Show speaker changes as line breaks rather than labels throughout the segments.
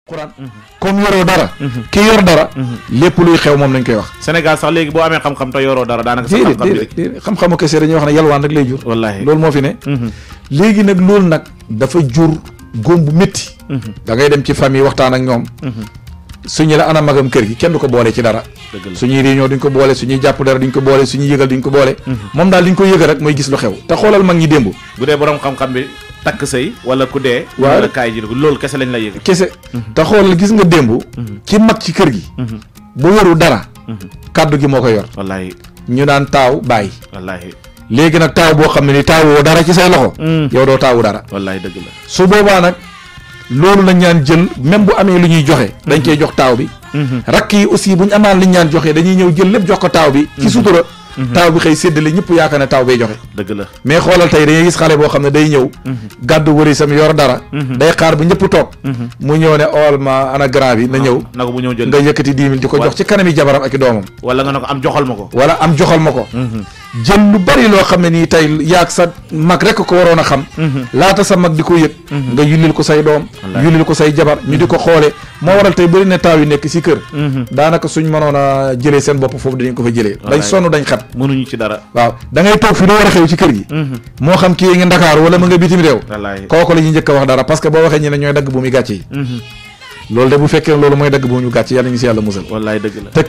Quran comme yoroo dara ki yor dara lépp luy xew moom lañ koy wax.
Sénégal sax léegi boo amee xam-xam te yoroo dara daanaka sa
xam-xamu kese dañuy wax ne yalwaan rek lay jur.
wallaahi
loolu moo fi ne. léegi nag loolu nag dafa jur góom bu métti. da ngay dem ci famille waxtaan ak ñoom. suñu la ana magam kër gi kenn du ko boole ci dara. suñuy réunion duñ ko boole suñuy jàpp dara duñ ko boole suñuy yëgal duñ ko boole. moom daal liñ ko yëgal rek mooy gis lu xew. te xoolal mag ñi démb.
bu dee borom xam-xam bi takk sëy wala ku dee.
waaw
wala kaay ji loolu kese lañ lay yëgal.
kese te xoolal gis nga démb. ki mag ci kër gi. bu yoru dara. kàddu gi moo ko yor.
wallaahi
ñu naan taaw bàyyi.
wallaahi
léegi nag taaw boo xam ne ni taawoo dara ci say loxo. yow doo taawu dara.
wallaahi dëgg la.
su boobaa nag loolu lañ ñaan jël même bu amee lu ñuy joxe. dañ koy jox taaw bi. rakk yi aussi bu ñu amaan liñ ñaan joxe dañuy ñëw jël lépp jox ko taaw bi. ci sutura. taaw bi xëy séddale ñëpp yaakaar ne taaw bay joxe.
dëgg la
mais xoolal tey dañuy gis xale boo xam ne day ñëw. gàddu wëri sam yor dara. day xaar ba ñëpp toog. mu ñëw ne ool ma ana grand bi na ñëw.
na ko bu ñëw jël
nga yëkkati 10 000 di ko jox ci kanami jabaram ak i doomam.
wala nga ne ko am joxal ma ko.
wala am joxal ma ko. jël lu bari loo xam ne nii tey yaag sa mag rek ko waroon a xam. laata sa mag di ko yëg. nga yullil ko say doom. yullil ko say jabar ñu di ko xoole moo waral tey bëri na taaw yu nekk si kër. daanaka suñ mënoon a jëlee seen bopp foofu dañ ko fa jëlee. dañ sonn dañ xat.
mënuñu ci dara.
waaw da ngay toog fi lu war a xew ci kër gi. moo xam kii nga Ndakaaru wala mu nga bitim réew. kooku la ñuy njëkk a wax dara parce que boo waxee ñu ne ñooy dagg bu muy gàcce yi. loolu de bu fekkee loolu mooy dagg bu ñu gàcc yàlla ñu si yàlla musal.
wallaay dëgg la
te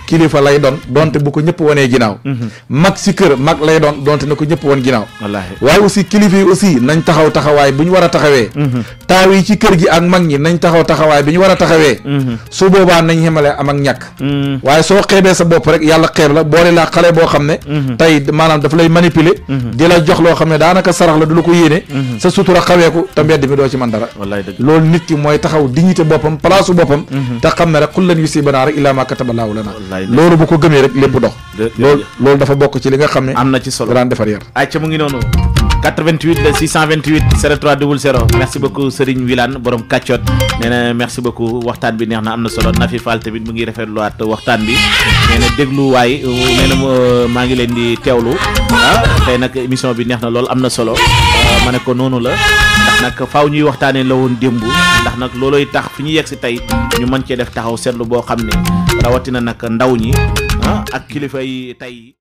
kilifa lay doon donte bu ko ñëpp wanee ginnaaw. mag si kër mag lay doon donte na ko ñëpp wan ginnaaw.
wallaahi
waaye aussi kilifa yi aussi nañ taxaw taxawaay bu ñu war a taxawee. taaw yi ci kër gi ak mag ñi nañ taxaw taxawaay bi ñu war a taxawee. su boobaa nañ xamale am ak ñàkk. waaye soo xeebee sa bopp rek yàlla xeeb la boole laa xale boo xam ne. tey maanaam daf lay manipuler. di la jox loo xam ne daanaka sarax la du la ko yéene. sa sutura xaweeku te mbedd mi doo ci man dara. loolu nit ki mooy taxaw dignité boppam place boppam te xam ne rek xul lan yusibanaa rek illaa maa kataballaahu lanaa loolu bu ko gëmee rek lépp dox loolu dafa bokk ci li nga xam ne
am na ci solo
daan defar yar
ayca mu ngi noonu 88 le 628 03 00 merci beaucoup Serigne Wilane borom kàccoot nee na merci beaucoup waxtaan bi neex na am na solo Nafi Fall tamit mu ngi rafetluwaat waxtaan bi nee na dégluwaay nee na maa ngi leen di teewlu tey nag émission bi neex na lool am na solo ma ne ko noonu la ndax nag faaw ñuy waxtaanee la woon démb ndax nag looloy tax fi ñu yegg si tey ñu mën cee def taxaw seetlu boo xam ne rawatina nag ndaw ñi ak kilifa yi tey